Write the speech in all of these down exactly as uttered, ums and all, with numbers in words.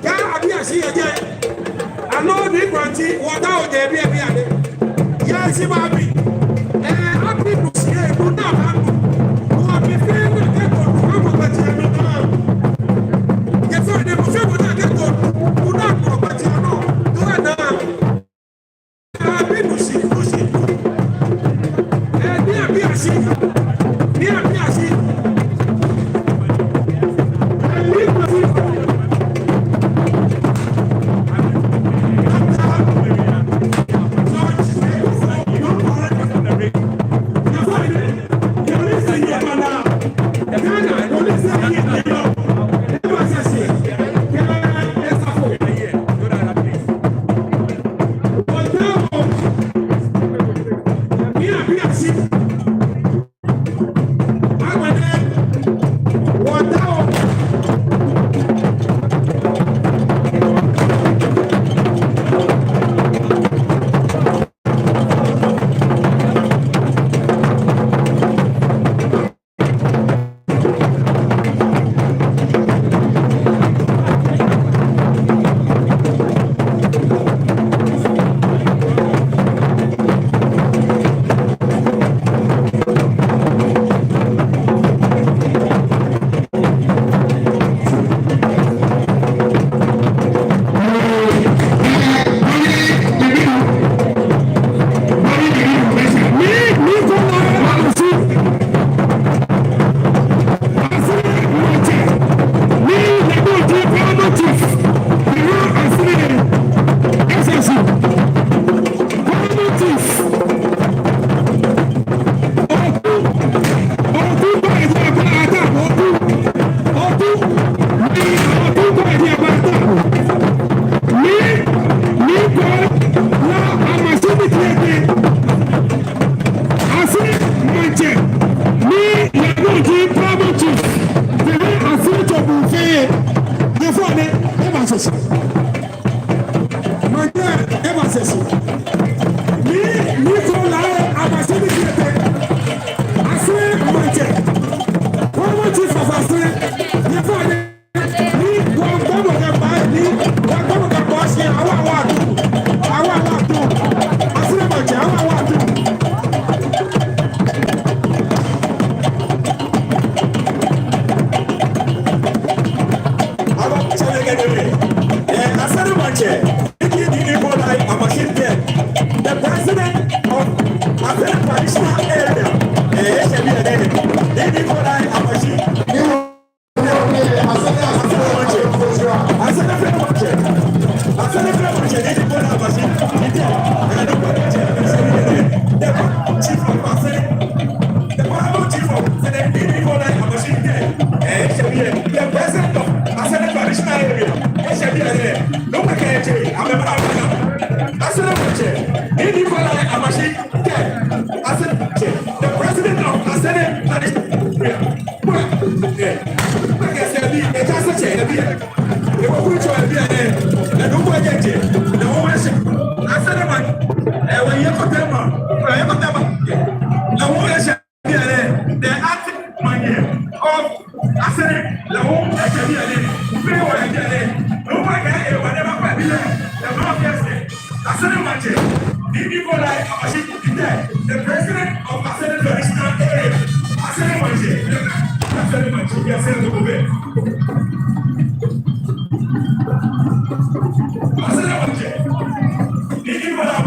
Kɛ abi ashi yɛ jɛi, aloo Nii Kwanti, wɔtaoɔ ojɛ biɛ bianɛ. Yɛ shi babi. Ɛɛ, abi nu shi yɛ, nu naa ba nu. Nu abi fɛɛ nɛkɛ ko nu, amɔ gbɛjianɔ naa. Yɛ fɛɛ nɛɛ, mɔ fɛɛ mɔ nɛkɛ ko nu, nu naa nu gbɛjianɔ. Nu naa. Abi nu shi, nu shi. Ɛɛ, Nii abi ashi. Nii abi ashi. Ɛɛ, Nii abi ashi. Asere maŋtsɛ, ni lɛ nɔ ji paramount chief, fɛɛ Asere tsɔbuu fɛɛ, nyɛfɔ nɛ, eba sɛɛ shi. Maŋtsɛ, eba sɛɛ shi. Ni, ni ko la, Amaseni Tɛtɛ. Asere maŋtsɛ. Paramount chief of Asere. Nyɛfɔ nɛ. Ni wɔgbaa mɔ kɛba, ni wɔgbaa mɔ kɛba shi, awa, awa tu. Awa, awa tu. Asere maŋtsɛ, awa, awa tu. Awa, tsɛ lɛ kɛ dɛmɛ. Eh, Asere maŋtsɛ, Nii Nii Nii Kolai Amashin Tɛtɛ, the president of Asere traditional area. Eh, eshɛ biɛ nɛ. Nii Nii Kolai Amashin. The chief of Asere, the paramount chief of Asere, the president of Asere traditional area, Asere maŋtsɛ, Nii Nii Kolai Amashin Tɛtɛ, Asere, the president of Asere traditional area. The acting mayor of Asere, lɛ hu eshɛ biɛ nɛ. Fɛɛ wɔyɛ biɛ nɛ. Nɔ ni wɔkɛɛ, eh, wɔnɛ ba kpɛ biɛ nɛ. Asere maŋtsɛ, Nii Nii Kolai Amashin Tɛtɛ, the president of Asere traditional area. Asere maŋtsɛ, Asere maŋtsɛ, Asere maŋtsɛ. Asere maŋtsɛ, Nii Nii Kolai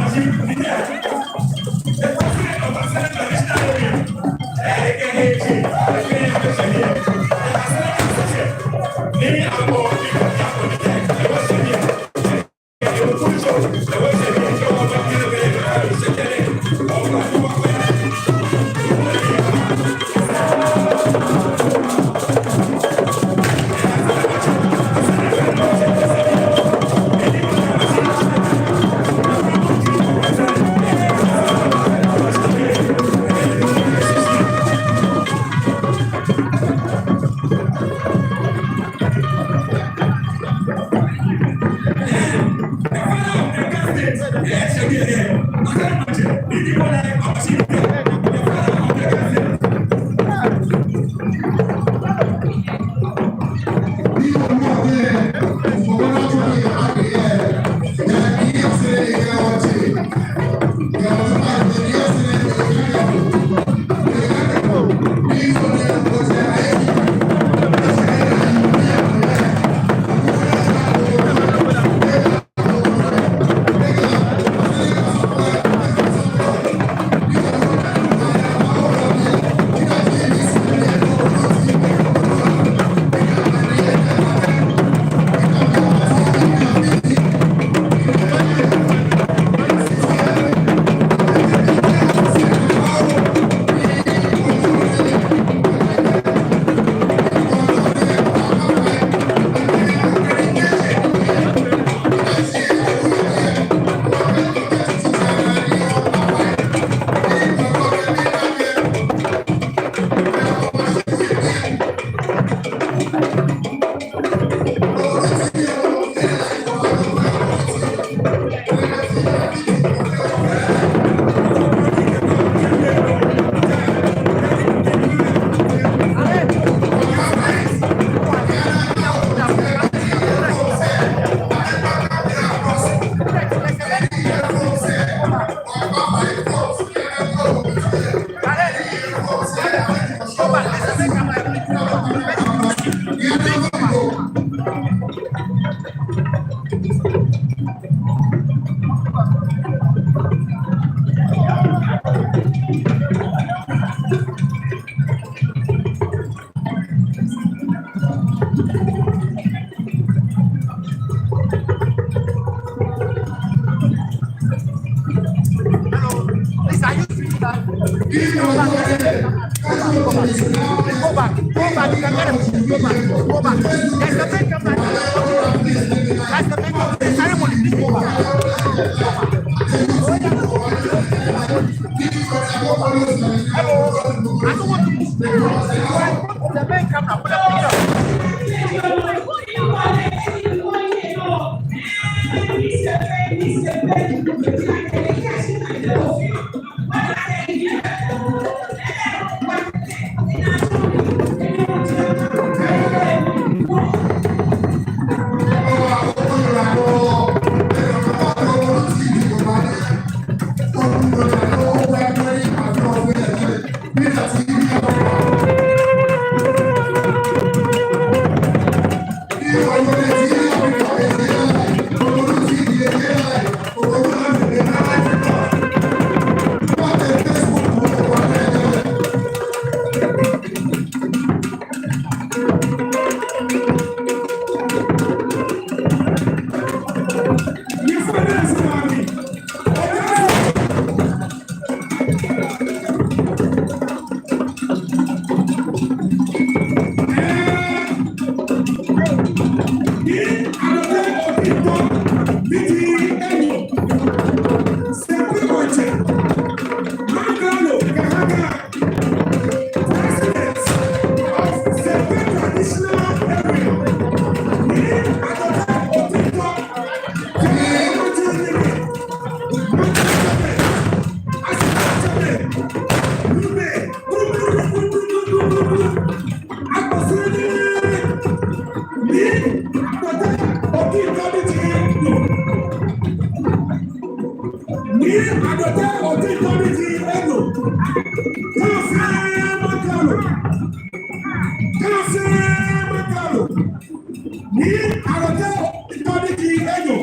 Nii Adote Otitɔdiki Enyɔ.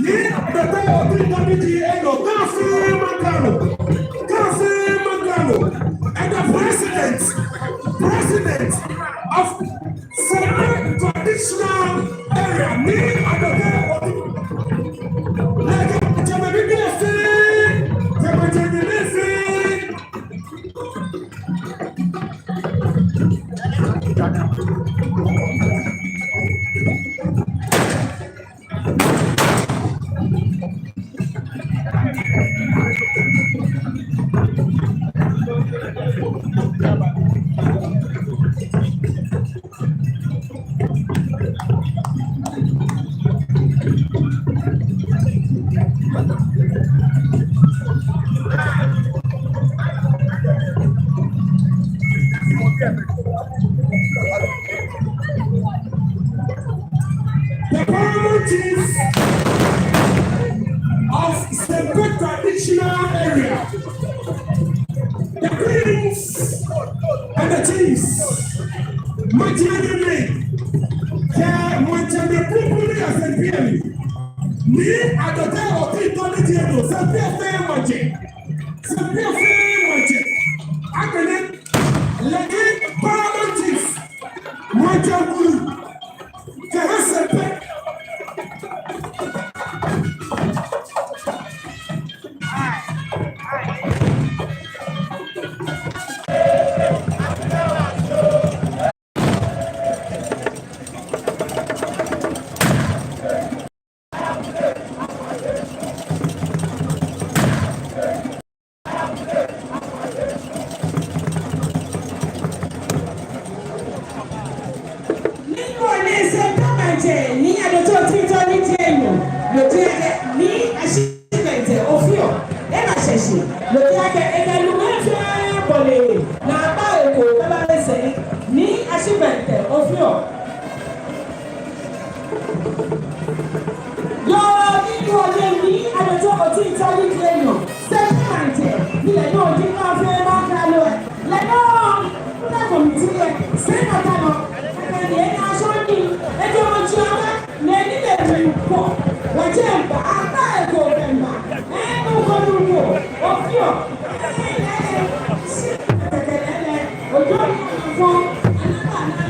Nii Adote Otitɔ The paramount chiefs of Sempe traditional area, the queens and the chiefs, maŋtsɛmɛi, kɛ maŋtsɛmɛi kuku ni yɔɔ Sempe mli. Nii Adote Otintɔ ni ji enɔ, Sempe fɛɛ maŋtsɛ. Sempe fɛɛ maŋtsɛ. Akɛni lɛ ji paramount chief, maŋtsɛ wulu kɛha Sempe. Ni no ni Sempe maŋtsɛ, Nii Adote Otintɔ ni ji enyɔ, no ji akɛ Nii Ashibɛntɛ Ofio, ena shɛshi, no ji akɛ ekɛ lumɛi fɛɛ bɔle, ni aba eko kɛba lɛ sɛɛ, Nii Ashibɛntɛ Ofio. Yoo, ni no ni Nii Adote Otintɔ ni ji enyɔ, Sempe maŋtsɛ, ni lɛ nɔŋŋ ji nɔ fɛɛ nɔ kalɔ. Lɛ nɔŋŋ, na committee lɛ, sɛɛ nɔ kalɔ, akɛ ni ena shɔŋŋ ni, ejo mɔ tsi aba, ni ni lɛ tsi ko, wɔtsɛ mba, aba eko kɛmba, enu ko nu ko, Ofio, ɛ, ɛ, ɛ, shi, kɛkɛ lɛ, lɛ, ojo ni afɔ, anaba na.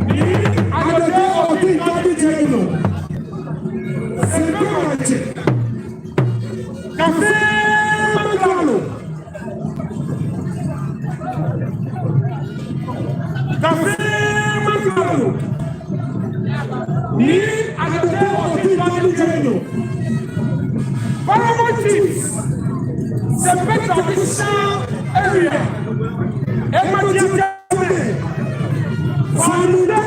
Nii Adote Otintɔ ni ji enyɔ, Sempe maŋtsɛ, kafee maŋtsɛ lɛ. Kafee maŋtsɛ lɛ. Nii Adote Otintɔ ni ji enyɔ. Paramount chief, Sempe traditional area. Ema jɛ jɛ. Sanu de.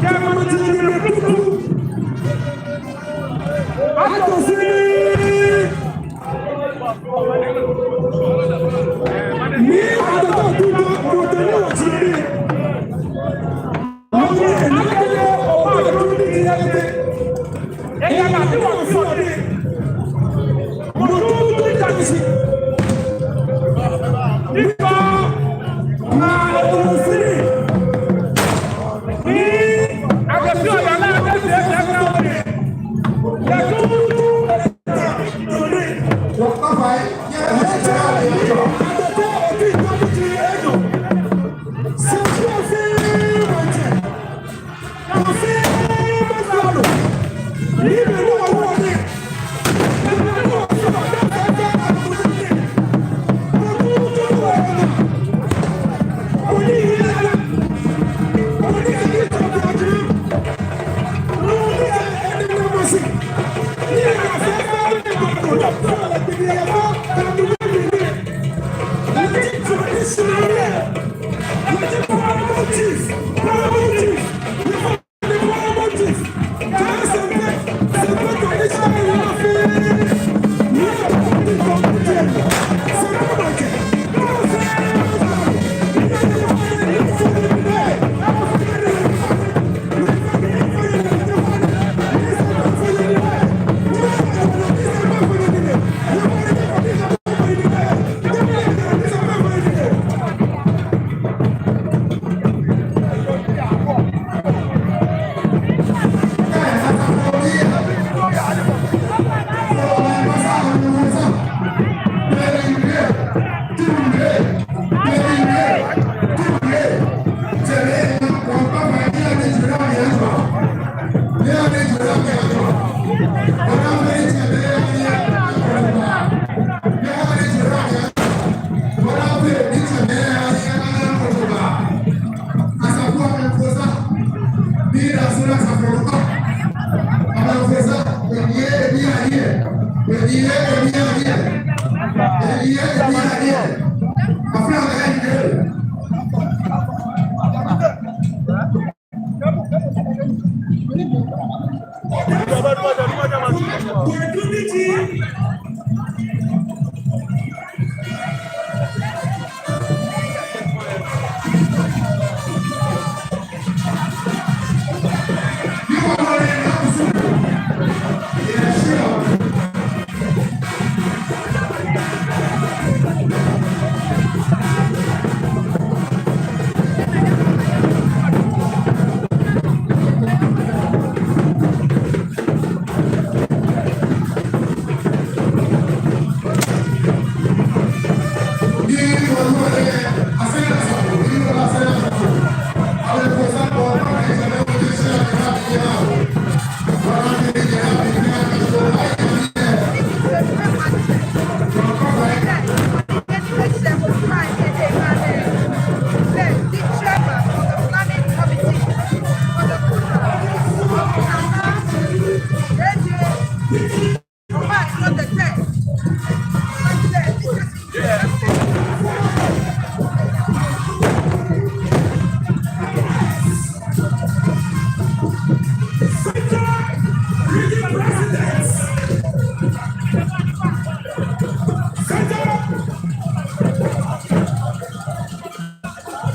Kɛ maŋtsɛmɛi kuku. Ato sini. Nii Adote Otintɔ, mɔ tɛ ni wɔtsɛ ni. Mɔ tɛ ni wɔtsɛ ni. Mɔ tɛ ni wɔtsɛ ni.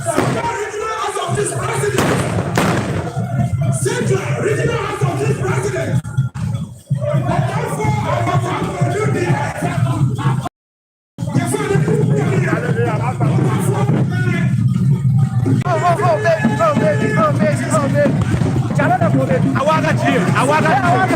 Central Regional House of Chiefs President. Central Regional House of Chiefs President. Oh, oh, oh, baby, oh, baby, oh, baby, oh, baby. Awaga, chill. Awaga, chill.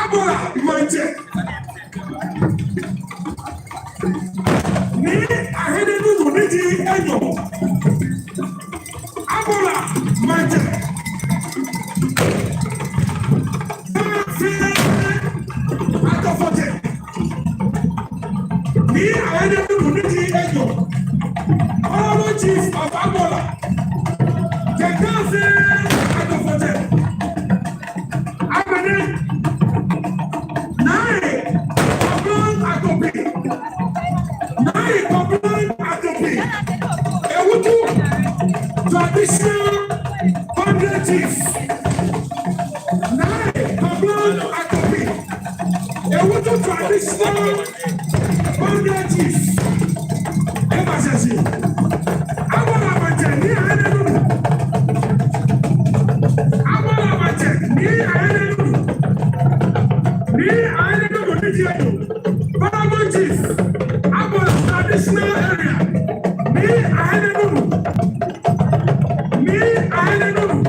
Angola maŋtsɛ. Nii Ahene Nunoo ni ji enyɔ. Angola maŋtsɛ. Ghana fɛɛ atɔ fɔtɛ. Nii Ahene Nunoo ni ji enyɔ. Honorable Chief of Angola. Kɛ Ghana fɛɛ atɔ fɔtɛ. Boundary chief. Eba sɛɛ shi. Abɔlaa Maŋtsɛ, Nii Ahene Nunoo. Abɔlaa Maŋtsɛ, Nii Ahene Nunoo. Nii Ahene Nunoo, Nii Ahene Nunoo. Paramount chief. Abɔlaa traditional area. Nii Ahene Nunoo. Nii Ahene Nunoo.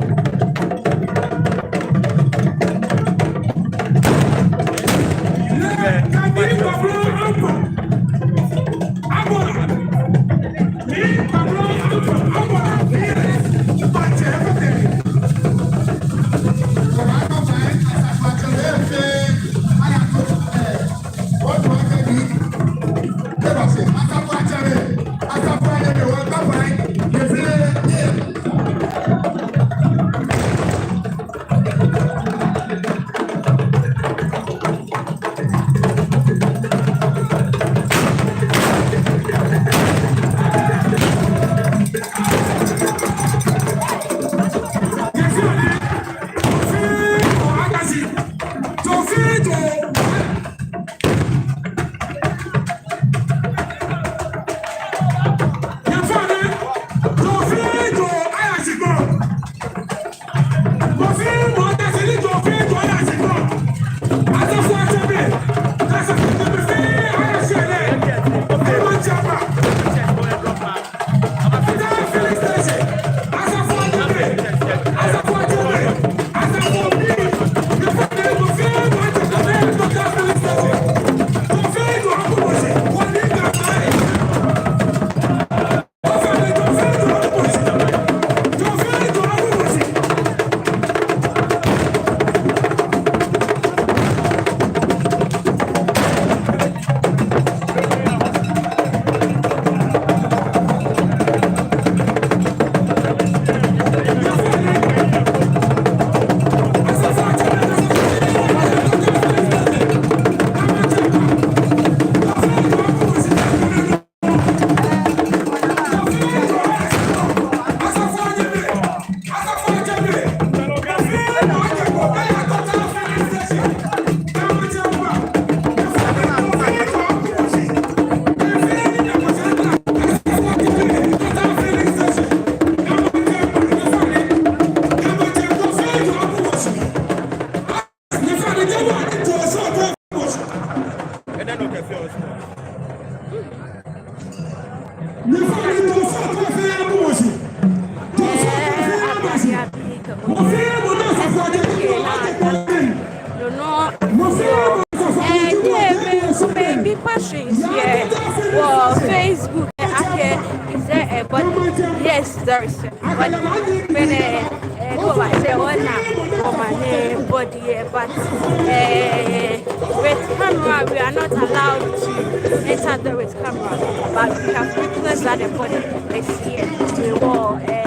Yes, there is. But, but, eh, eh, no, I say, oh, no, oh, my, eh, body, eh, but, eh, with camera, we are not allowed to enter there with camera. But we have witnessed that the body is here. We were, eh,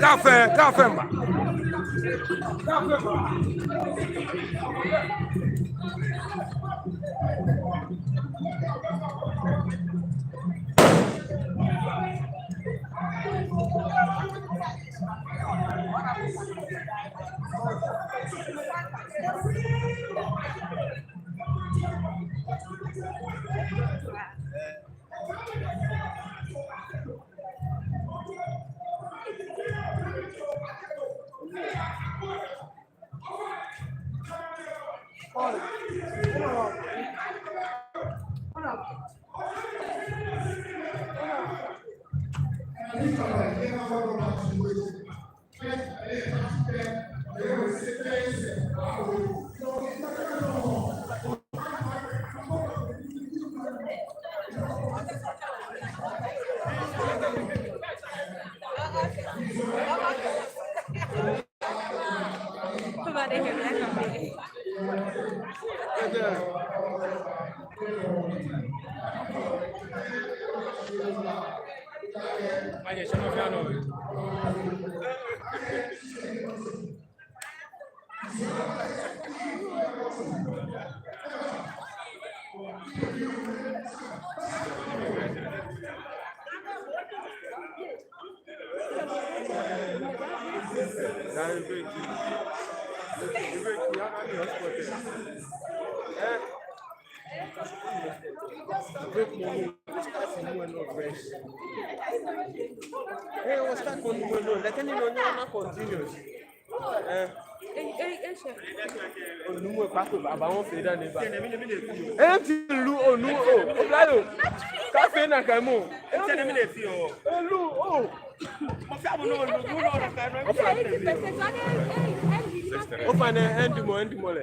Kafe, kafe mba. Hey, what's that one? Let me know, no, no, continue. Eh. Onumɔ kpako baba wɔfee dani ba. Enti lu onu o. Oblayoo. Kaafee nakai mɔ. Enti elu o. Ofainɛ, endimɔ, endimɔ lɛ.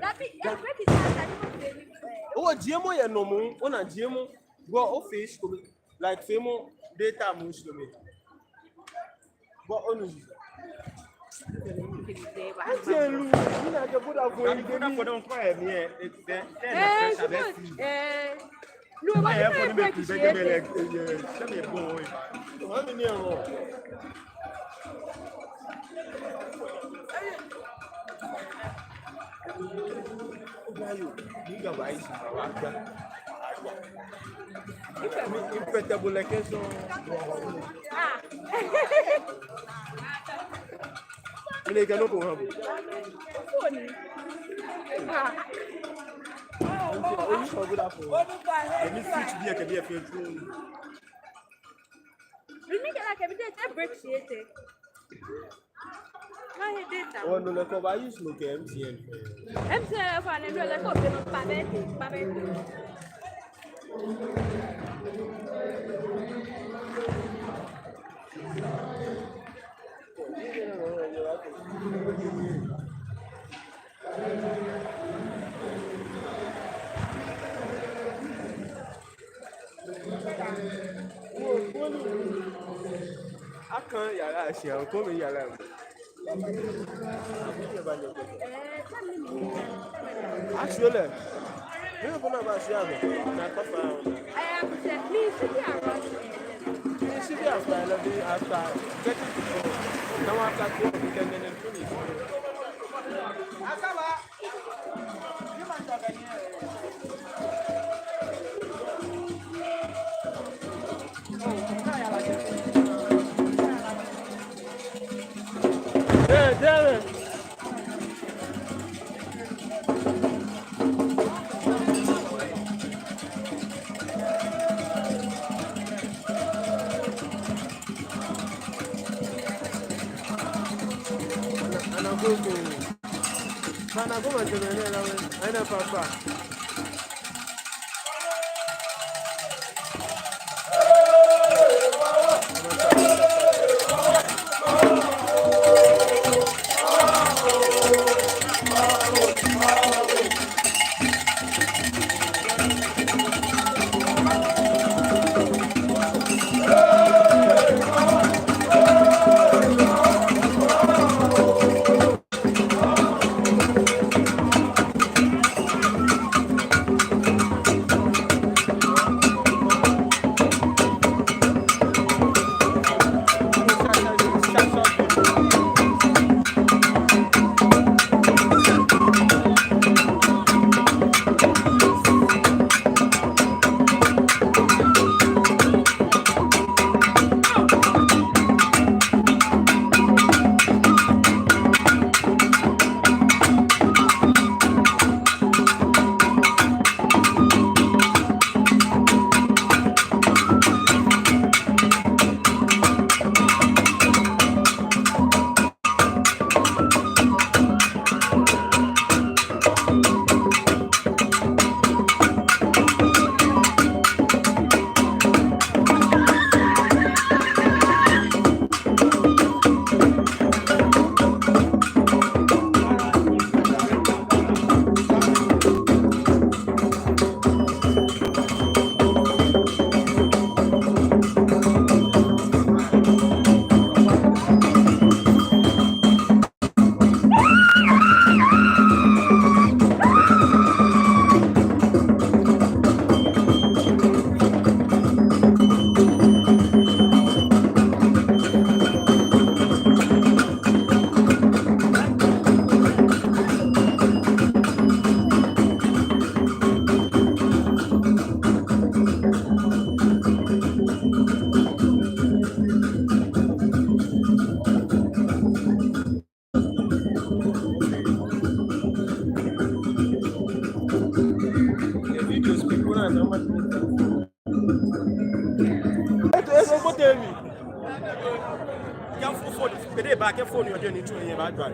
Owo jiemɔ yɛ nɔ mɔ, ona jiemɔ. Bro, ofee shikome. Like, feemɔ data mɔ shikome. Bro, onu. Eti elu, mina je buda fo. Buda fo don kwa emi e. Lu, wa ni bɛ ki se. Sɛ mi bɔ o. Wa mi ni o. Oblayoo, ni gaba yi si ma wa gba. Mi, mi pete bo lɛ kɛ sɔ. Mi le kɛ nɔ ko ha bo. Onu sɔ buda fo. Emi switch biɛ kɛ biɛ fee tu. Mimi kɛ la kɛ mi de te break shi ete. Wɔ no lɛ kɔ ba use no kɛ M T N. M T N fa ne no lɛ kɔ be no pa be te, pa be te. Akan yara shi, akan mi yara. Ashi ole. Mi ko na ba shi ago. Na kafa. Ni shi bi after eleven, after thirty to four. Now after twelve, we can then finish. Ana, ana gogo. Kana goma jeme ne la we. Aina papa. Eto, eto, ko te mi. Kɛ fo phone, kɛ de ba, kɛ phone yɛ jɛi ni tsu yɛ ba gba.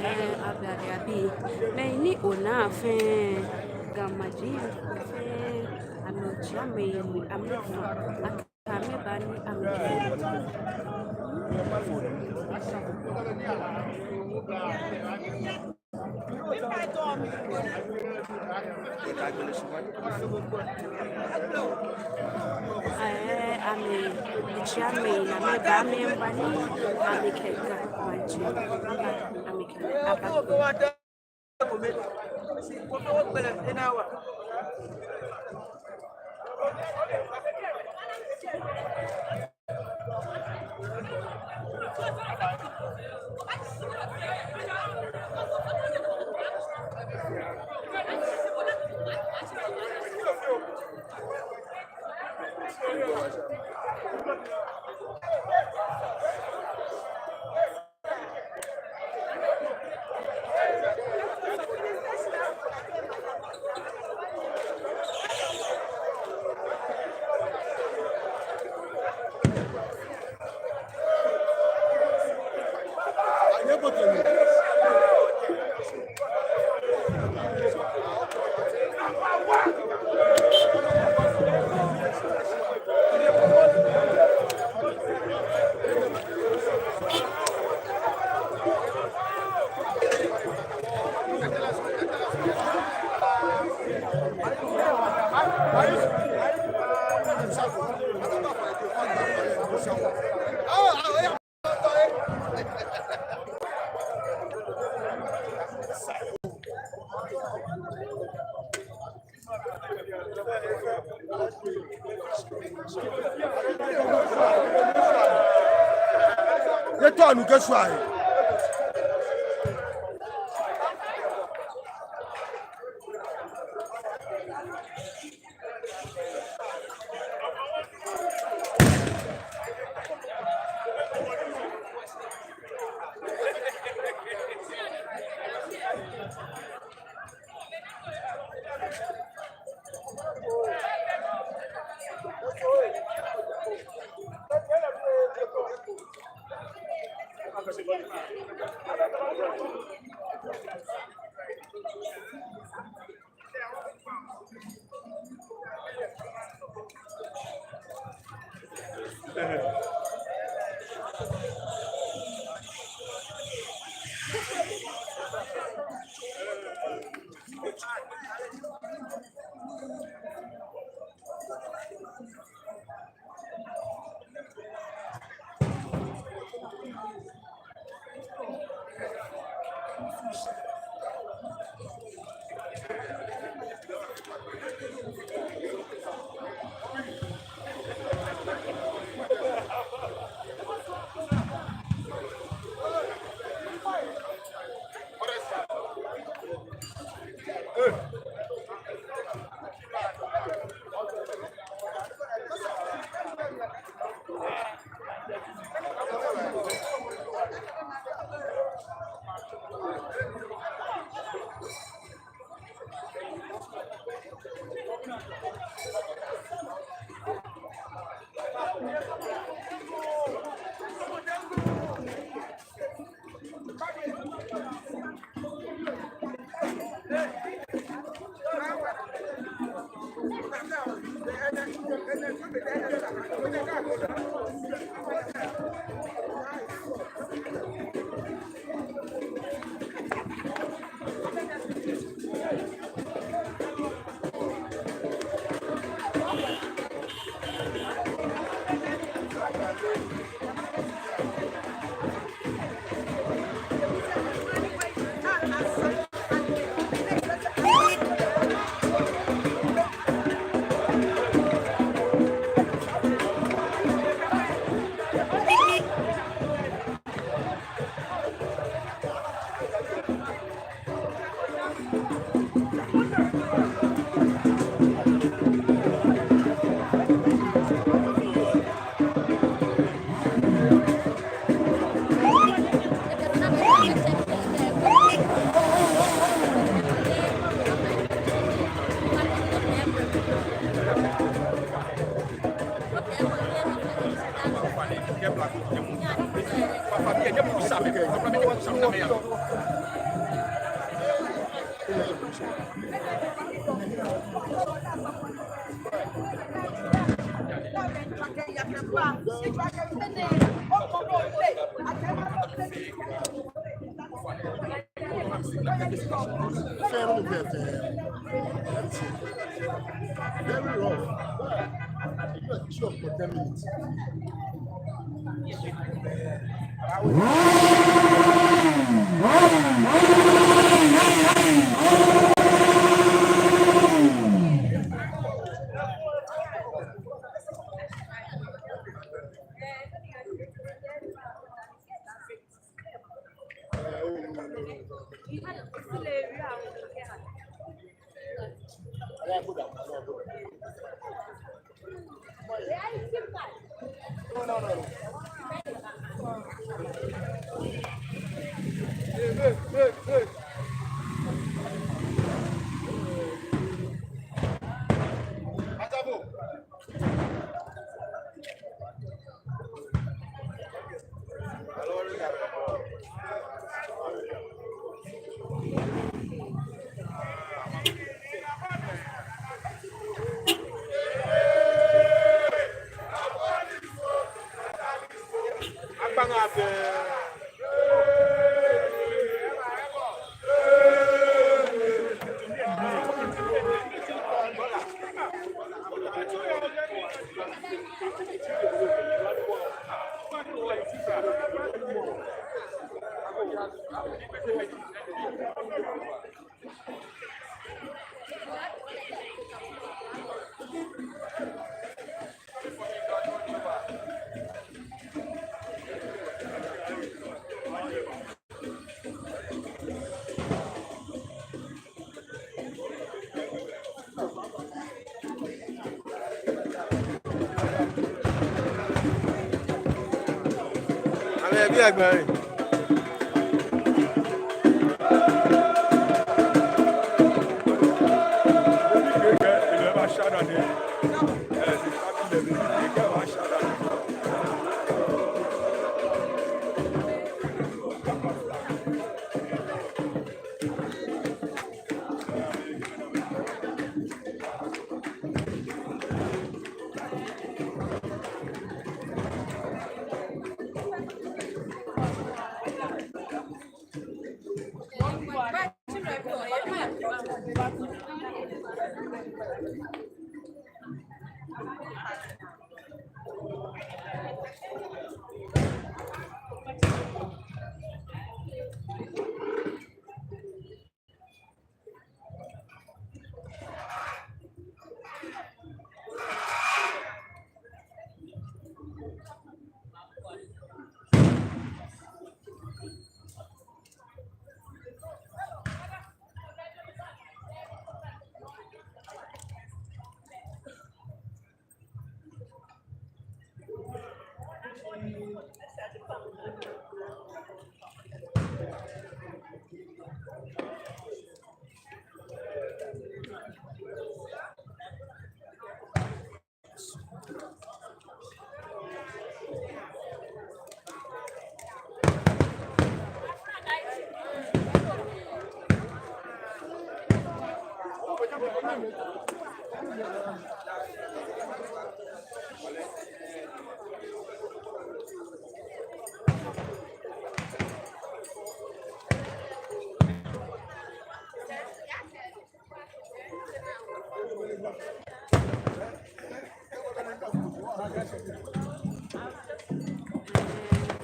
Ɛɛ, abi, abi, abi. Mɛi ni onaa fɛɛ, Ga maji fɛɛ, amɛtsɛ amɛ, amɛfa, akɛ amɛba ni amɛkɛ. Ɛɛ, amɛtsɛ amɛ, amɛba, amɛba ni amɛkɛ Ga maji, amɛkɛ aba. Nyɛtao nu kɛshwa he. Very rough. Chop for ten minutes. Amɛ bi agba yi.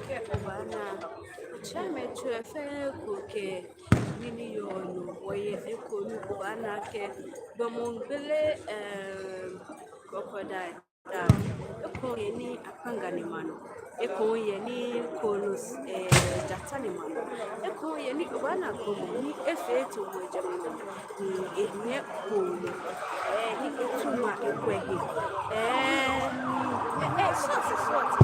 Kɛ obaana, otsɛmɛi tsuɛ fɛɛ eko kɛ nii ni yɔɔ nɔ, wɔyɛ eko ni obaana akɛ gbɔmɔ gbele, eh, crocodile. Eko yɛ ni akpaŋa ni ma nɔ. Eko yɛ ni kooloo, eh, jata ni ma nɔ. Eko yɛ ni obaana gbɔmɔ ni efee too mɔ jɛmɛ nɔ. Ni enyɛ kooloo, eh, ni etu ma ekwɛ he. Eh, eh, eh, sɔɔti, sɔɔti.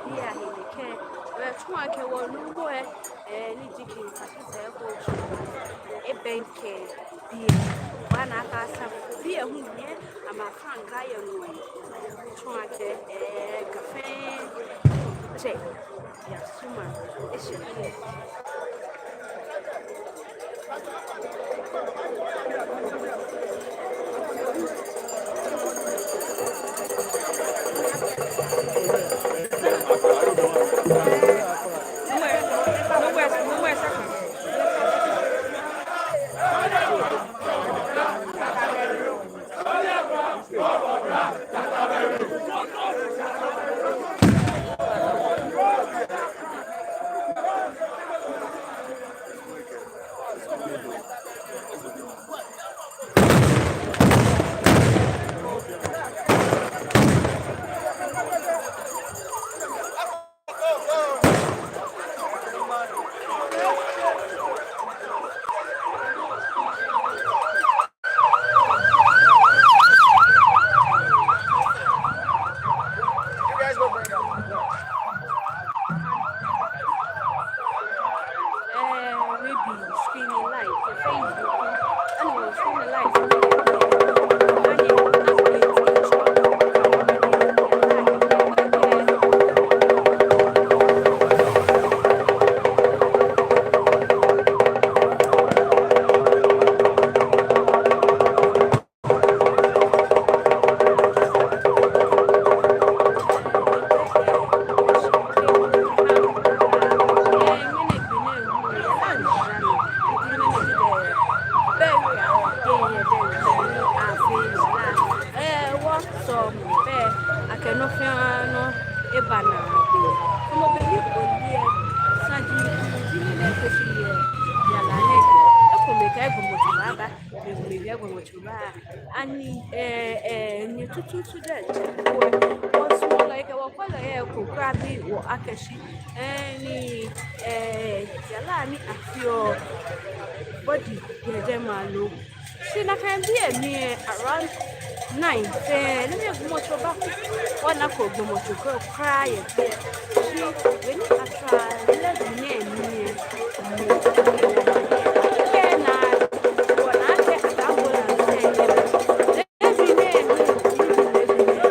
Bianɛ kɛ, eh, tsɔɔ akɛ wɔnuŋtsɔ, eh, eh, ni ji King Tackie Teiko Tsuru, ebɛ bɛŋkɛ biɛ. Wɔna akɛ asafo biɛ hu nɛɛ, amɛfã Ga yɛ nɔ. Tsɔɔ akɛ, eh, Ga fɛɛ tsɛ yasumɔ eshɛ biɛ. Akɛ nɔ fɛɛ nɔ eba naagbee. Kɔmɔ be ni ole saji, ji ni nɛɛ kɛ shi yɛ yara nɛɛ, ekomɛi kɛɛ gbɔmɔtso baaba, ekomɛi kɛɛ gbɔmɔtso baaa. Ani, eh, eh, nyɛ tuuntu diɛŋtsɛ, wɔ, wɔsumɔlɔi kɛ wɔkwɛlɔi yɛ eko kwraa biɔ akɛ shi, eh, ni, eh, yara ni afeɔ body yɛ jɛmɛ lo. Shi nakai biɛ mli lɛ, around nine fɛɛ, ni mɛi gbɔmɔtso baku. Wɔnako gbɔmɔtso ko kwraa yɛ biɛ. Shi be ni atswa eleven nɛɛ mli lɛ, mɔ ko naa, wɔna akɛ ambulance lɛ yɛ biɛ. Eleven nɛɛ mli, eleven nɛɛ,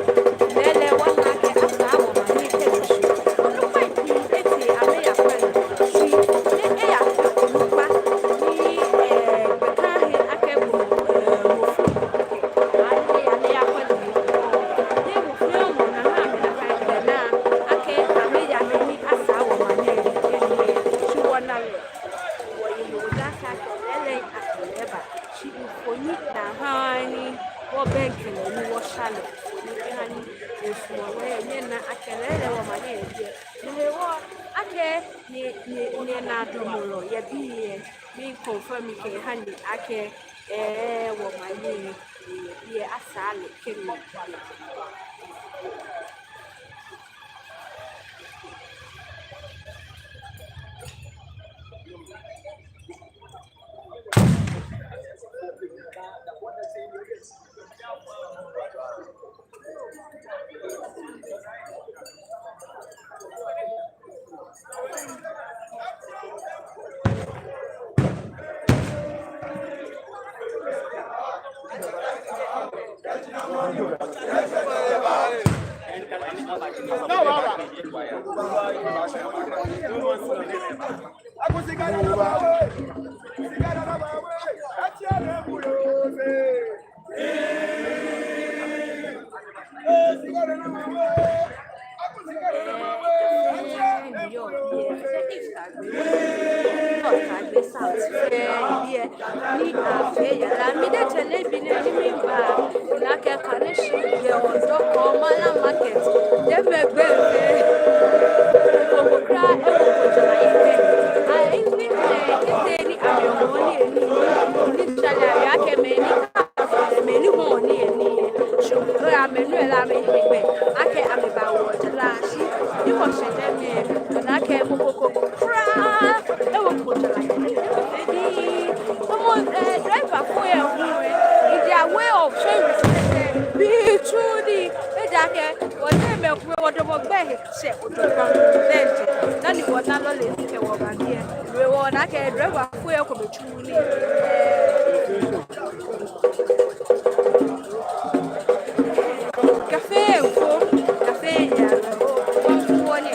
lɛɛlɛŋ wɔna akɛ asaa wɔmaŋ nɛɛ kɛ shi. Onukpai pii etee amɛyakwɛ lɛ, shi ni eya onukpa ni, eh, gbɛkɛ he akɛ gbɔmɔ, eh, mɔ fɔŋ. Ayaa ni eyakwɛ lɛ, ni mɔ fɛɛ mɔ naa amɛnakai gbɛ naa akɛ amɛya he ni asaa wɔmaŋ nɛɛ, shi wɔna lɛ. Wɔye wɔdaa akɛ lɛɛlɛŋ akɛ lɛ eba. Shi mfoniri ni aha ni wɔbɛŋkɛ lɛ ni wɔsha lɛ, mfoniri ni aha ni esumɔɔ lɛ, nyɛna akɛ lɛɛlɛŋ wɔmaŋ nɛɛ yɛ biɛ. No hewɔ akɛ nyɛ, nyɛ, nyɛnaa damɔ lɛ yɛ biɛ, miconfirm kɛha nyɛ akɛ, eh, wɔmaŋ nɛɛ yɛ biɛ, asaa lɛ kɛ nyɛ. Ni afee yara, mi diɛŋtsɛ leebi nɛɛ ni miba, ona akɛ connection yɛ Odɔkɔ, Malam Market, jɛmɛ gbɛ fɛɛ. Mɔ ko kwraa ewoko jara yɛ biɛ. Ai, ni, eh, kɛtee ni amɛwo nii, nii, ni tsale ayakɛ mɛi ni ka, mɛi ni hɔɔ nii, nii. Shi amɛnu lɛ amɛhe gbɛ akɛ amɛbawo jara. Shi ni wɔshɛ jɛmɛ, ona akɛ mɔ ko kwraa ewoko jara yɛ biɛ. Tamɔ, eh, driver fo yɛ hu lɛ, in their way of showing respect, eh, be true ni, ejaakɛ wɔjɛmɛ kwɛ wɔdamɔ gbɛ he shɛ Odɔkɔ diɛŋtsɛ. Dani wɔna lɔle kɛ wɔba biɛ, wɔna akɛ driver Kafee ŋfo, kafee yara, ŋfo ne.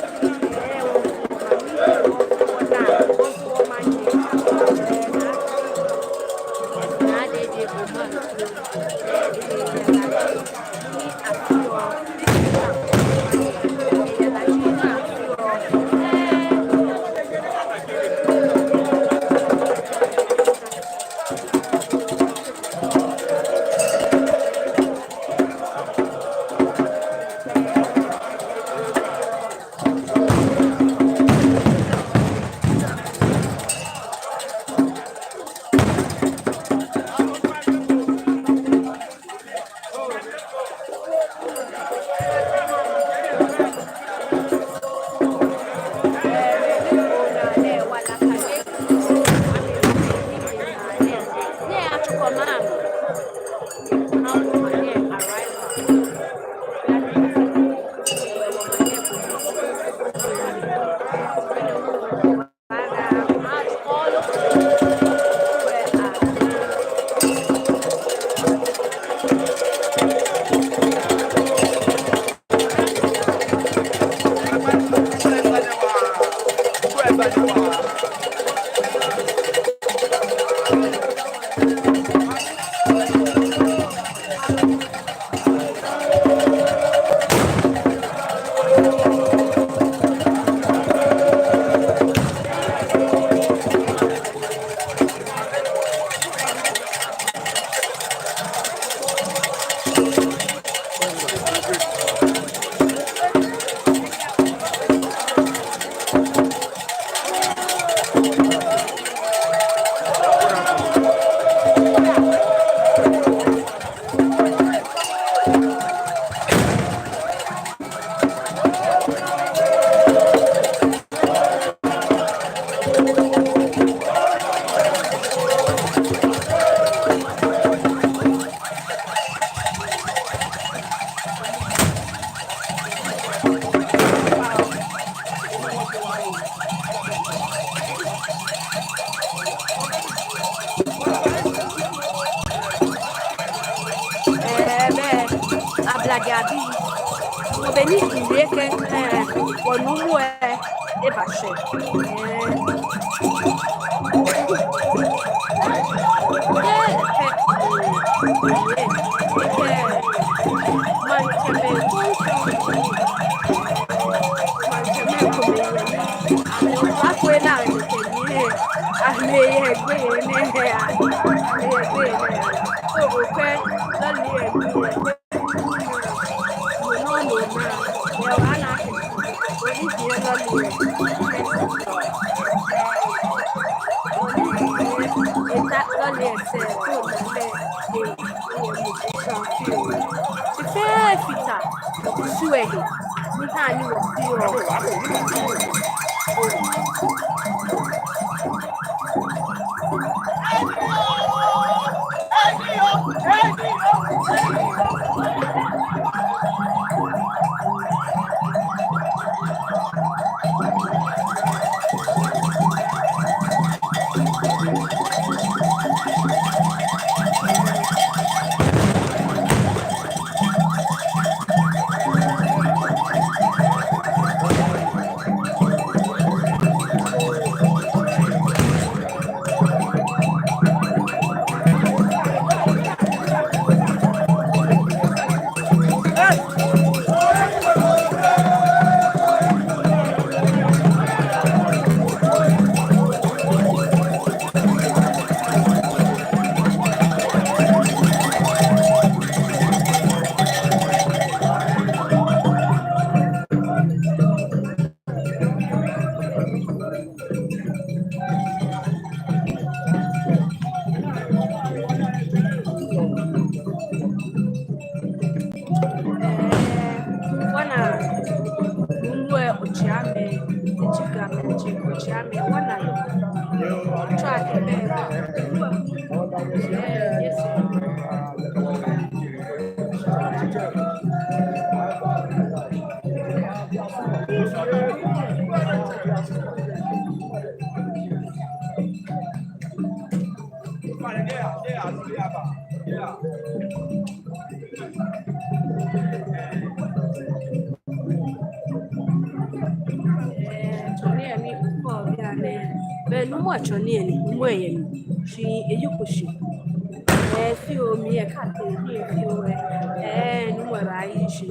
Ɛɛ, bɛ, ablade abii. Mɔ bɛ ni kile kɛ, ɛɛ, wɔnuumo, ɛɛ, eba shɛ. Ɛɛ. Ɛɛ, ɛɛ, ɛɛ, ɛɛ, maŋtsɛmɛi ko, maŋtsɛmɛi komɛi yɛ ni, amɛ ofainɛ, amɛkɛ nii, amɛyɛ gbeyei nɛɛ, amɛyɛ gbeyei nɛɛ. So, okwɛ, lɔle yɛ, yɛ, Tsɔne ni kɔ bianɛ, be nuumo tsɔne ni, nuumo yɛ mli, shi eyi kushi. Ee, fioo, miyɛ kɛ tee ni fioo, ee, nuumo baayi shi.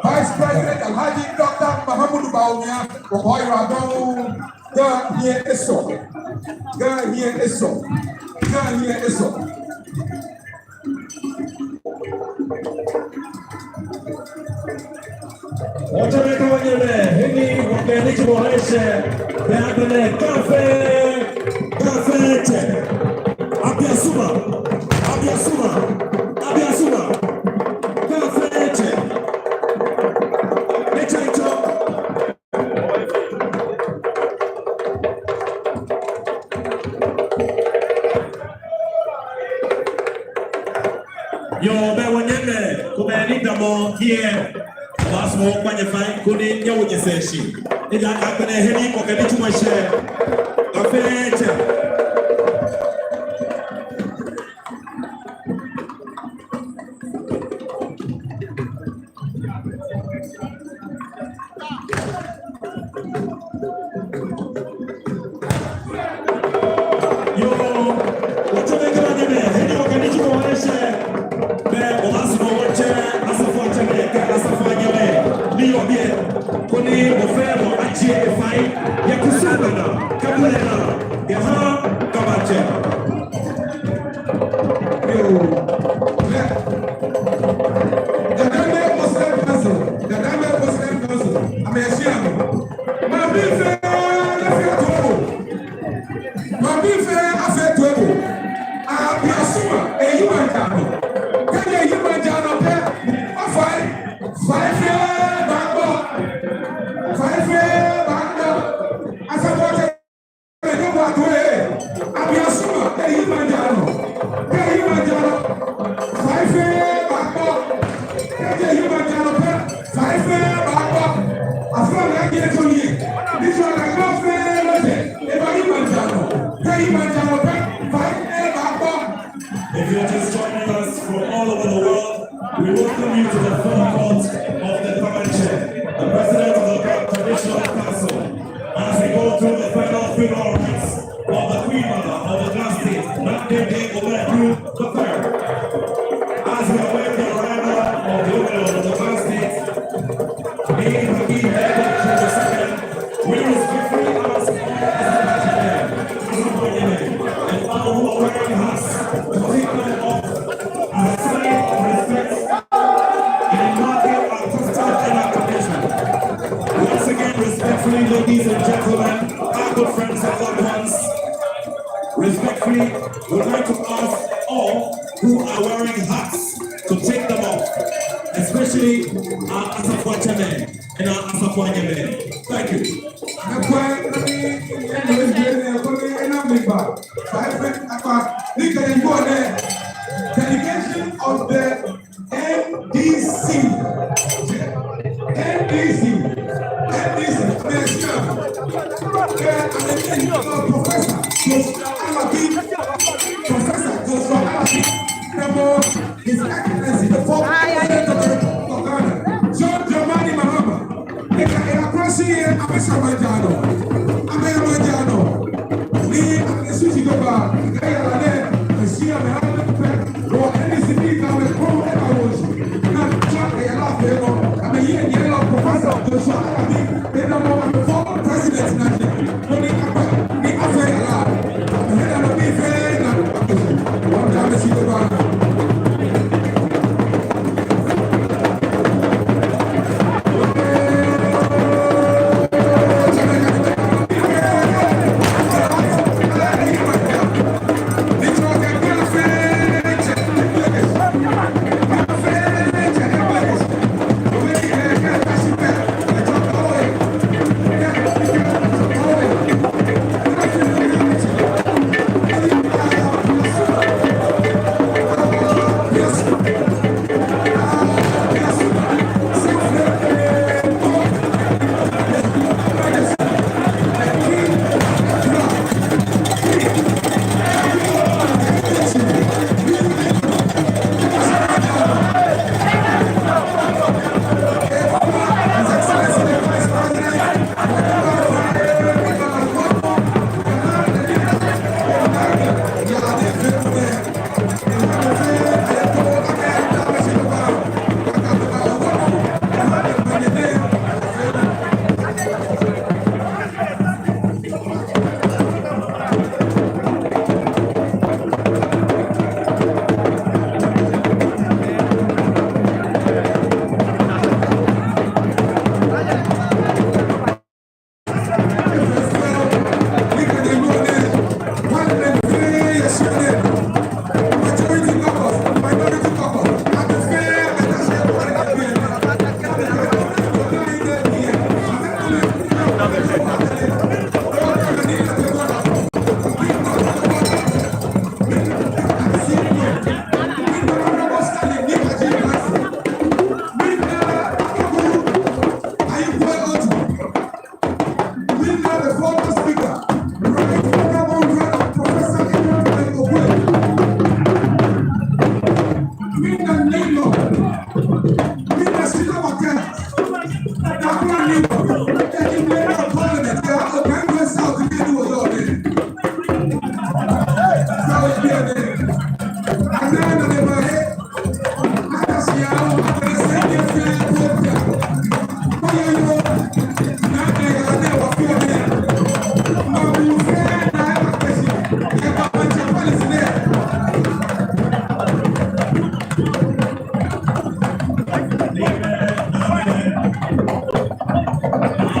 Vice President Alhaji Doctor Mahamudu Bawumia, wɔkɛ oyiwaladɔŋŋ. Ga hiɛ esɔ. Ga hiɛ esɔ. Ga hiɛ esɔ. Wɔtsɛmɛi kɛ wɔnyɛmɛi, he ni wɔkɛ nitsumɔ lɛ shɛ, bɛ agbɛnɛ Ga fɛɛ, Ga fɛɛ tsɛ. Abiasuma, abiasuma, abiasuma. Ga fɛɛ tsɛ. Etsɛ etsɔ. Yoo, bɛ wɔnyɛmɛi komɛi ni damɔ hiɛ, wɔbaasumɔ wɔkpa nyɛ fai koni nyɛwo nyɛsɛɛ shi. Ejaakɛ agbɛnɛ he ni wɔkɛ nitsumɔ shɛ, Ga fɛɛ tsɛ. Yoo, wɔtsɛmɛi kɛ wɔnyɛmɛi, he ni wɔkɛ nitsumɔ lɛ shɛ, bɛ wɔbaasumɔ wɔtsɛ asafoiatsɛmɛi kɛ asafoianyɛmɛi ni yɔɔ biɛ, koni mɔ fɛɛ mɔ ajie efai yɛ kusum lɛ naa, kɛ bulɛ naa, kɛha Ga Maŋtsɛ. Yoo. Gadangme Muslim Council, Gadangme Muslim Council, amɛshi amɛ. Maŋbii fɛɛ afee toiboo. Maŋbii fɛɛ afee toiboo. Abiasuma, eyi maŋ jaa nɔ. Kɛji eyi maŋ jaa nɔ pɛ, ofai, fai fɛɛ baagbo. Fai fɛɛ baagbo. Asafoiatsɛ Abiasuma, eyi maŋ jaa nɔ. Kɛ eyi maŋ jaa nɔ, fai fɛɛ baagbo. Kɛji eyi maŋ jaa nɔ pɛ, Ladies and gentlemen, our good friends and loved ones, respectfully, we'd like to ask all who are wearing hats to take them off, especially our Asafoiatsɛmɛi and our Asafoianyɛmɛi. Thank you. Delegation of the N D C. N D C. N D C. Professor Joshua Alabi. Professor Joshua Alabi. His Excellency, the former President of the Republic of Ghana, John Dramani Mahama. Eka, eka, kwasi ye, amɛsa amɛjaa nɔ. Amɛya amɛjaa nɔ. Ni amɛsu shi dɔba, eka yara nɛɛ, amɛshi amɛha amɛpɛ. Wɔ N D C bi ka amɛkɔ, eka wɔ shi. Na tswa eyara fɛɛ nɔ. Amɛyi eyara Professor Joshua Alabi. Ena mɔ amɛ former president na je. Mɔ ni akpa, ni afee yara. Amɛhe da nɔ bi fɛɛ na. Wɔ da amɛshi dɔba.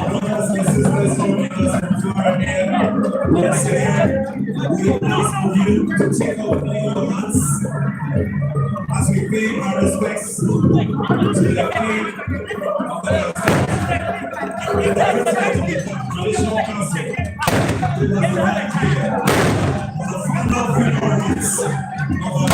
Brothers and sisters from English and Florida, once again, we ask of you to take off all your hats as we pay our respects to the Queen of the United States and the President of the Traditional Council, who has arrived here for the final funeral rites of our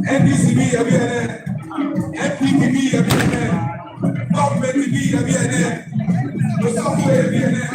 N D C bii yɛ biɛ nɛɛ, N P P bii yɛ biɛ nɛɛ, government bii yɛ biɛ nɛɛ, osɔfo yɛ biɛ nɛɛ.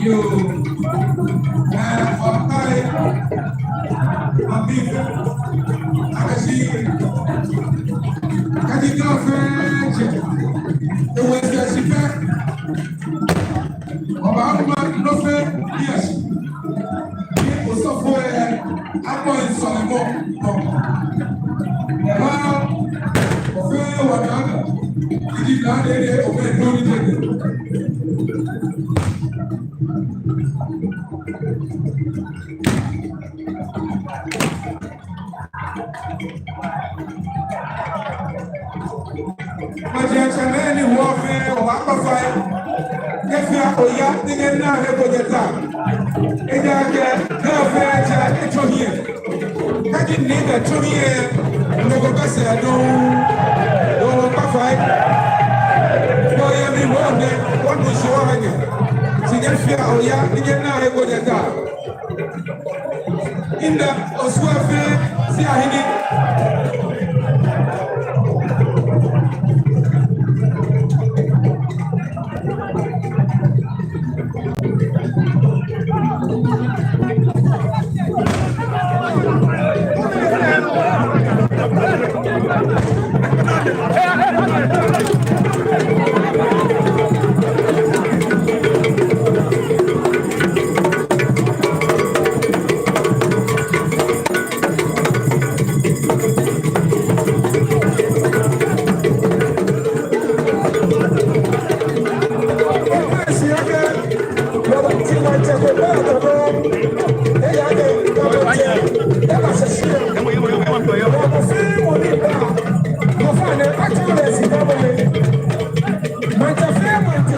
Yoo, ɛɛ, ɔtai, abi, akɛ shi, kɛji Ga fɛɛ jɛ, ewe shi pɛ, obaama nɔ fɛɛ, yes. Ni osɔfo lɛ, abɔ nsɔlemɔ, nɔ. Ɛɛ, ofee wada, kɛji Ga lɛ, ofee dɔni lɛ. Maŋtsɛmɛi ni wɔ fɛɛ wɔbaakpa fai. Nyɛfea oya ni nyɛna he ko nyɛta. Ejaakɛ Ga fɛɛ jɛ etsɔ hiɛ. Kɛji ni etsɔ hiɛ, nɔ ko bɛ sɛɛ dɔŋŋ. Wɔbaakpa fai. Wɔyɛ mli wɔnɛ, wɔnu shi wɔha nyɛ. Shi nyɛfea oya ni nyɛna he ko nyɛta. Inda Osu fɛɛ shi ahini. Maŋtsɛ fɛɛ maŋtsɛ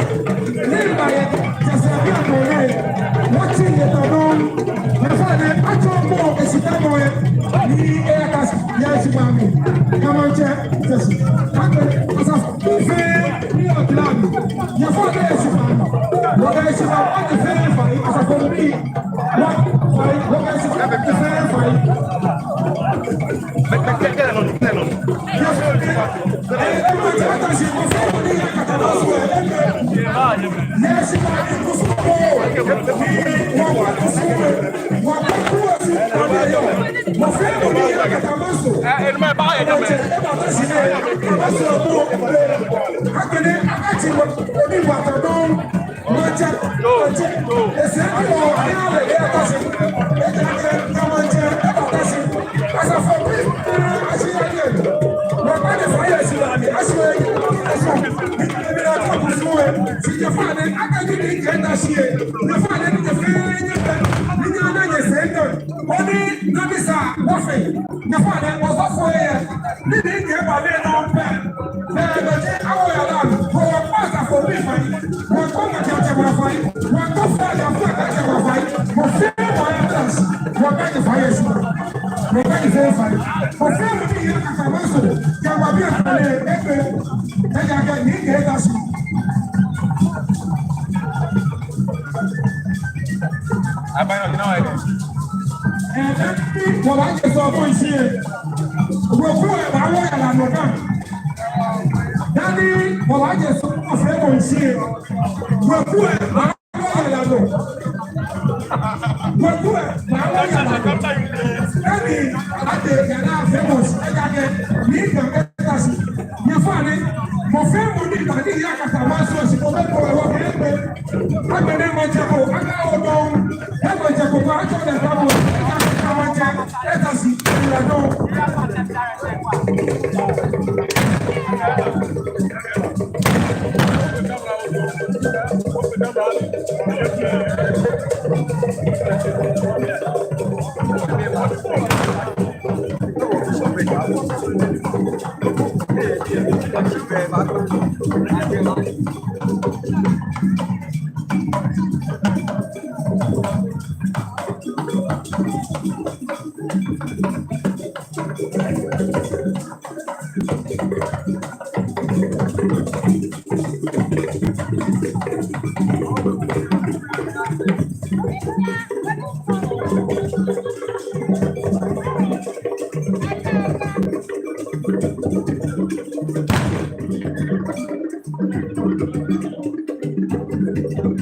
ni ba yɛ Ga Maŋtsɛmɛi, wɔtsi nyɛta dɔŋŋ. Nyɛfea ni atsɔɔ mɔ eshitamɔ lɛ, ni eyakase yɛ shi maŋ mli. Ga Maŋtsɛ, Teshie. Akɛ asafo fɛɛ ni yɔɔ Ga mli, nyɛfea ni eshi maŋ mli. Wɔkɛ eshi maŋ mli fɛɛ fai, asafo mli. Wɔ fai, wɔkɛ eshi maŋ mli fɛɛ fai. Maŋtsɛ, maŋtsɛ, ese akɛ wɔ aya lɛ, eyakase. Ejaakɛ Ga Maŋtsɛ, eyakase. Asafo bii, ashi yɛ. Wɔkpa nyɛ fai yɛ shi lɛ, ashi yɛ. Ashi. Ni, ni, ni, ni, ni, ni, shi nyɛfea ni, akɛ ni, ni, ni, ni, ni, shi yɛ. Nyɛfea ni, ni, nyɛfea ni, nyɛfea ni, nyɛna nyɛsɛɛ nɔ. Oni, na mi sa, wɔfee. Nyɛfea ni, osɔfo lɛ. Ni, ni, ni, ba lɛ nɔ pɛ. Bɛ, bɛ, jɛ, awo ya la. Wɔ, wɔ, asafo bii fai. Wɔkpa maŋtsɛ fai, wɔkpa fai, wɔkpa fai, wɔkpa fai, wɔkpa nyɛ fai yɛ shi. Wɔkpa nyɛ fai. Wɔfɛɛ mɔ ni yɛ Akatamaso, kɛ wɔbii atsɛ lɛ, ekpe, ejaakɛ ni kɛ eta shi. Abayɔ, you know, I don't. Ɛɛ, dani wɔbaajɛ sɔlemɔ shishi lɛ, weku lɛ baawo yara nɔ dani. Dani wɔbaajɛ sɔlemɔ shishi lɛ, weku lɛ baawo yara nɔ. Weku lɛ baawo yara nɔ. Dani ade yara fɛɛ mɔ shi, ejaakɛ ni kɛ eta shi. Nyɛfea ni, mɔ fɛɛ mɔ ni ba ni yɛ Akatamaso shi ko bɛ ko wɔ kɛ ekpe. Agbɛnɛ maŋtsɛ ko, aka odɔŋ. Ɛ maŋtsɛ ko, ko atsɔ lɛ ta mɔ. Ɛ maŋtsɛ, eta shi, ɛ la dɔŋ.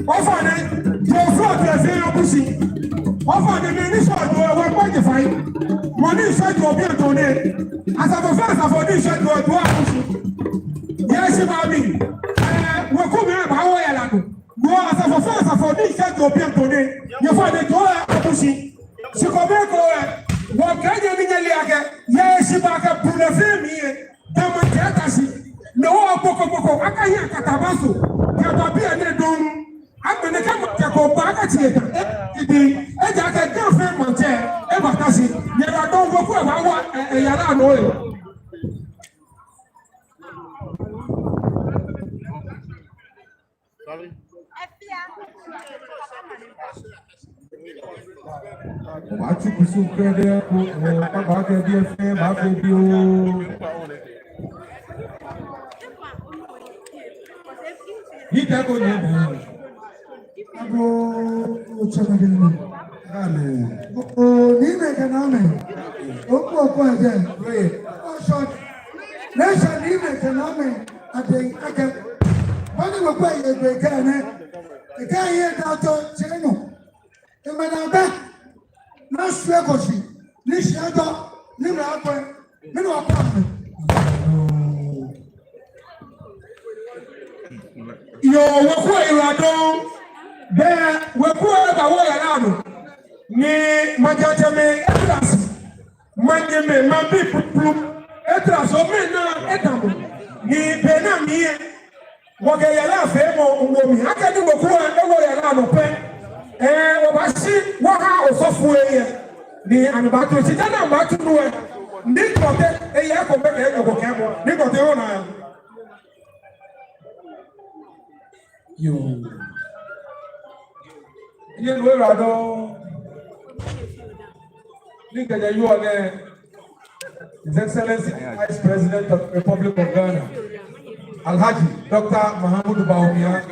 Ofainɛ, Joseph Wɔfɔɔ nyɛ mɛi ni shɛɔ jɔɔ, wɔkpaa nyɛ fai. Mɔ ni shɛɔ jɔɔ biɛ tɔne. Asafo fɛɛ asafo ni shɛɔ jɔɔ, jɔɔ akushi. Yɛ heshibaa mli. Ɛɛ, wekumɛi baawo yara nɔ. Jɔɔ asafo fɛɛ asafo ni shɛɔ jɔɔ biɛ tɔne. Nyɛfɔɔ nyɛ jɔɔ akushi. Shi kome ko ɛ, wɔkɛɛ nyɛ ni nyɛle akɛ, yɛ heshibaa kɛ bulɛ fɛɛ mli ɛ, Ga Maŋtsɛ eta shi. Nɔ hewɔ kpokpokpo, akɛ hiɛ katabaso, kɛba biɛ nɛɛ dɔŋŋ. Agbɛnɛ kɛ maŋtsɛ ko ba akɛ tsi eta. Ɛ, edi, ejaakɛ Ga fɛɛ maŋtsɛ, ebata shi. Nyɛyiwaladɔŋŋ, weku ɛ baawo, ɛ, ɛ, yara nɔ ɛ. Obaatsu kusum krɛdɛɛ ko, ɛ, kpakpa kɛ biɛ fɛɛ baafee bioo. Yi tɛ ko nyɛ bɛ. Agoo, otsɛ na deni. Amen. Oo, ni mɛi kɛ namɛi. Oku oko ajɛ. Oye. Oshot. Nɛɛ sha ni mɛi kɛ namɛi. Adɛŋ akɛ. Bɔ ni wɔkpɛ yɛ gbɛ kɛ nɛɛ. Ekɛ yɛ da tɔ tsɛ nɔ. Emɛ na bɛ. Na shwɛ ko shi. Ni shi atɔ. Ni mɛ akpɛ. Mɛni wɔkpɛ amɛ. Yoo, weku ɛ yiwaladɔŋŋ. Bɛ weku ɛ baawo yara nɔ. Ni maŋtsɛmɛi eta shi. Manyɛmɛi, maŋbii puplu eta shi, mɛi ni eta mɔ. Ni be nɛɛ mli ɛ, wɔkɛ yarafeemɔ wo mli. Akɛni weku ɛ ewo yara nɔ pɛ, ɛɛ, wɔbaashi wɔha osɔfoi ɛ. Ni amɛbaatsu shi, dani amɛbaatsu nu ɛ. Ni kɔtɛ, eye ko bɛ kɛ enyɔ ko kɛ mɔ. Ni kɔtɛ ona. Yoo. Nyɛ nu ɛ yiwaladɔŋŋ. Ni kɛjɛ yoo nɛɛ, His Excellency Vice President of Republic of Ghana, Alhaji Doctor Mahamudu Bawumia,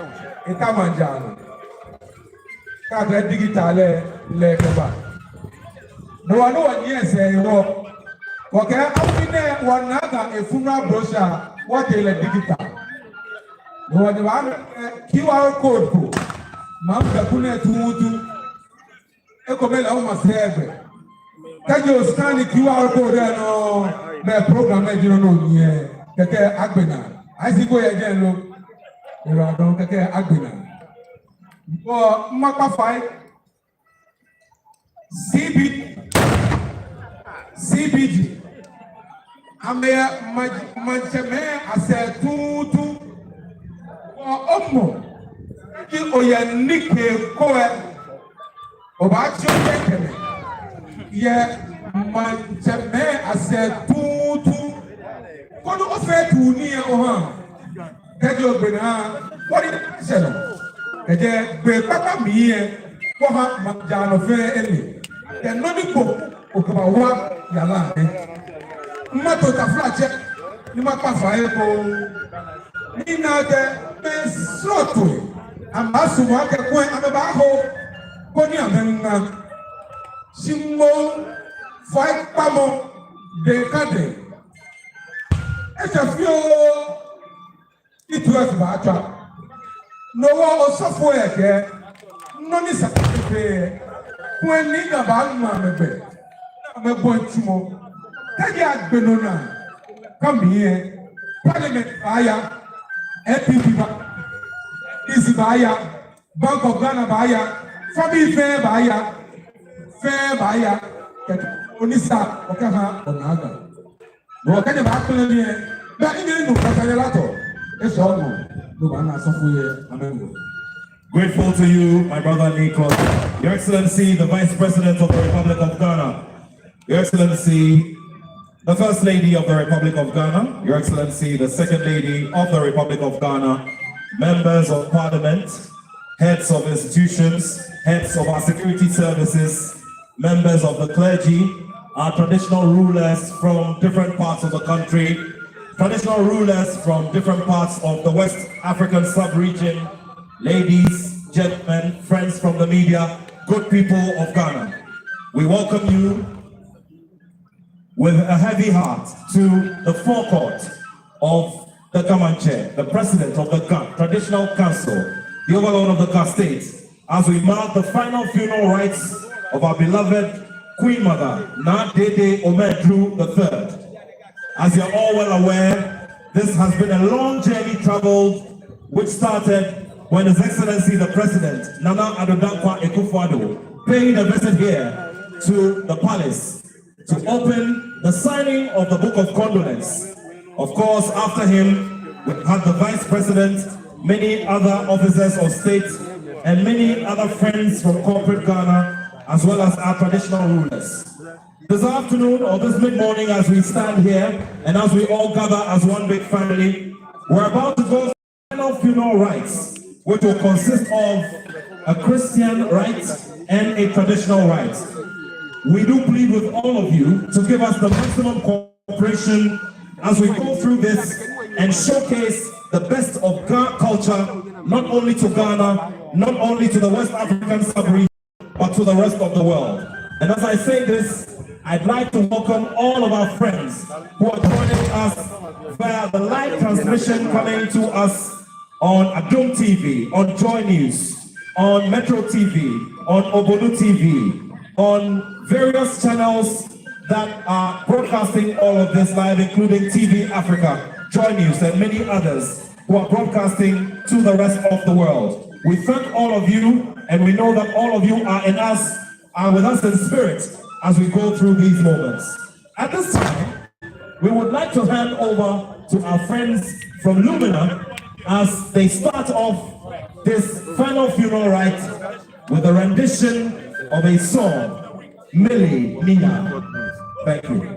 eta maŋ jaa nɔ. Kɛ akɛ digital lɛ, lɛ kɛba. No hewɔ ni wɔnyiɛ sɛɛ hewɔ. Wɔkɛɛ afi nɛɛ wɔnaa Ga e-funeral brochure wɔtee lɛ digital. No hewɔ ni wɔna, ɛ, Q R code ko. Maŋ bɛ kulɛ tuutu. Ekomɛi lɛ omasɛɛ gbɛ. Kɛji o-scan Q R code lɛ nɔ, mɛɛ program lɛ ji nɔ ni onyiɛ. Kɛkɛ agbe naa. Aisi ko yɛ jɛi lo. Yiwaladɔŋŋ kɛkɛ agbe naa. Bɔ, makpa fai. C B, C B G, amɛyɛ maŋ-, maŋtsɛmɛi asɛɛ tuutu. Wɔ omɔ, kɛ oyɛ nike ko ɛ, obaatsi otsɛ kɛmɛ. Yɛ maŋtsɛmɛi asɛɛ tuutu. Koni ofee tuu ni yɛ oha. Kɛji ogbe naa, wɔdi sɛɛ nɔ. Kɛjɛ gbɛ kpakpa mli ɛ, wɔha maŋ jaa nɔ fɛɛ ele. Kɛ nɔ ni kpo, okɛbaawa yara nɛɛ. Mato taflatsɛ, ni makpa fai ekoŋŋ. Ni nakai mɛi srɔtoi, amɛsumɔɔ akɛ kulɛ amɛbaaho, koni amɛŋa. Shi moŋ, faikpamɔ, dɛŋ kã dɛŋ. Eshɛ fioo. Itu ɛ baatswa. No hewɔ osɔfoi ɛ kɛɛ, nɔ ni sa kpɛkpɛ, kulɛ ni Ga baaŋma amɛgbɛ, ni amɛbɔ nitsumɔ. Kɛji agbe nɔ naa, kɛ mli ɛ, Parliament baaya, N P P baa, N D C baaya, Bank of Ghana baaya, family fɛɛ baaya, fɛɛ baaya, kɛkɛ, nɔ ni sa, okɛha, onaa Ga. Bɔ kɛ nyɛbaakpɛlɛ mi ɛ, bɛ ine nu kata yɛ latɔ. Eshɛ onɔ, no baana sɔfo yɛ, amen. Grateful to you, my brother Nikos. Your Excellency, the Vice President of the Republic of Ghana. Your Excellency, the First Lady of the Republic of Ghana. Your Excellency, the Second Lady of the Republic of Ghana. Members of Parliament, heads of institutions, heads of our security services, members of the clergy, our traditional rulers from different parts of the country, traditional rulers from different parts of the West African sub-region, ladies, gentlemen, friends from the media, good people of Ghana. We welcome you with a heavy heart to the forecourt of the Ga Mantse, the president of the Ga Traditional Council, the overlord of the Ga State, as we mark the final funeral rites of our beloved Queen Mother, Naa Dede Omaedru the third. As you're all well aware, this has been a long journey traveled, which started when His Excellency the President, Nana Addo Dankwa Akufo-Addo, paid a visit here to the palace to open the signing of the Book of Condolence. Of course, after him, we had the Vice President, many other officers of state, and many other friends from corporate Ghana, as well as our traditional rulers. This afternoon or this mid-morning, as we stand here and as we all gather as one big family, we're about to go final funeral rites, which will consist of a Christian rite and a traditional rite. We do plead with all of you to give us the maximum cooperation as we go through this and showcase the best of Ga culture, not only to Ghana, not only to the West African sub-region, but to the rest of the world. And as I say this, I'd like to welcome all of our friends who are joining us via the live transmission coming to us on Adom T V, on Joy News, on Metro T V, on Obonu T V, on various channels that are broadcasting all of this live, including T V Africa, Joy News, and many others who are broadcasting to the rest of the world. We thank all of you, and we know that all of you are in us, are with us in spirit as we go through these moments. At this time, we would like to hand over to our friends from Lumina as they start off this final funeral rite with a rendition of a song, Mele Miya. Thank you.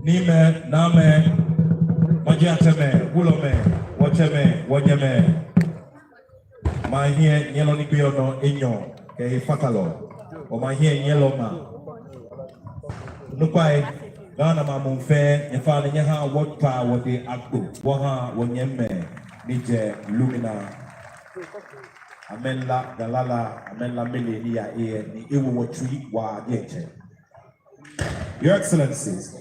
Niimɛi, naamɛi, maŋtsɛmɛi, wulɔmɛi, wɔtsɛmɛi, wɔnyɛmɛi. Maŋ hiɛnyiɛlɔ ni gbeɔ nɔ enyɔ kɛ hefatalɔ. Wɔmaŋ hiɛnyiɛlɔ maŋ. Onukpai, Ghana maŋ muu fɛɛ, nyɛfainɛ nyɛhaa wɔta wɔdɛŋ agbo wɔha wɔnyɛmimɛi ni jɛ Lumina. Amɛla Ga lala, amɛla mele ni yaa ehe ni ewo wɔtsui waa diɛŋtsɛ. Your Excellencies,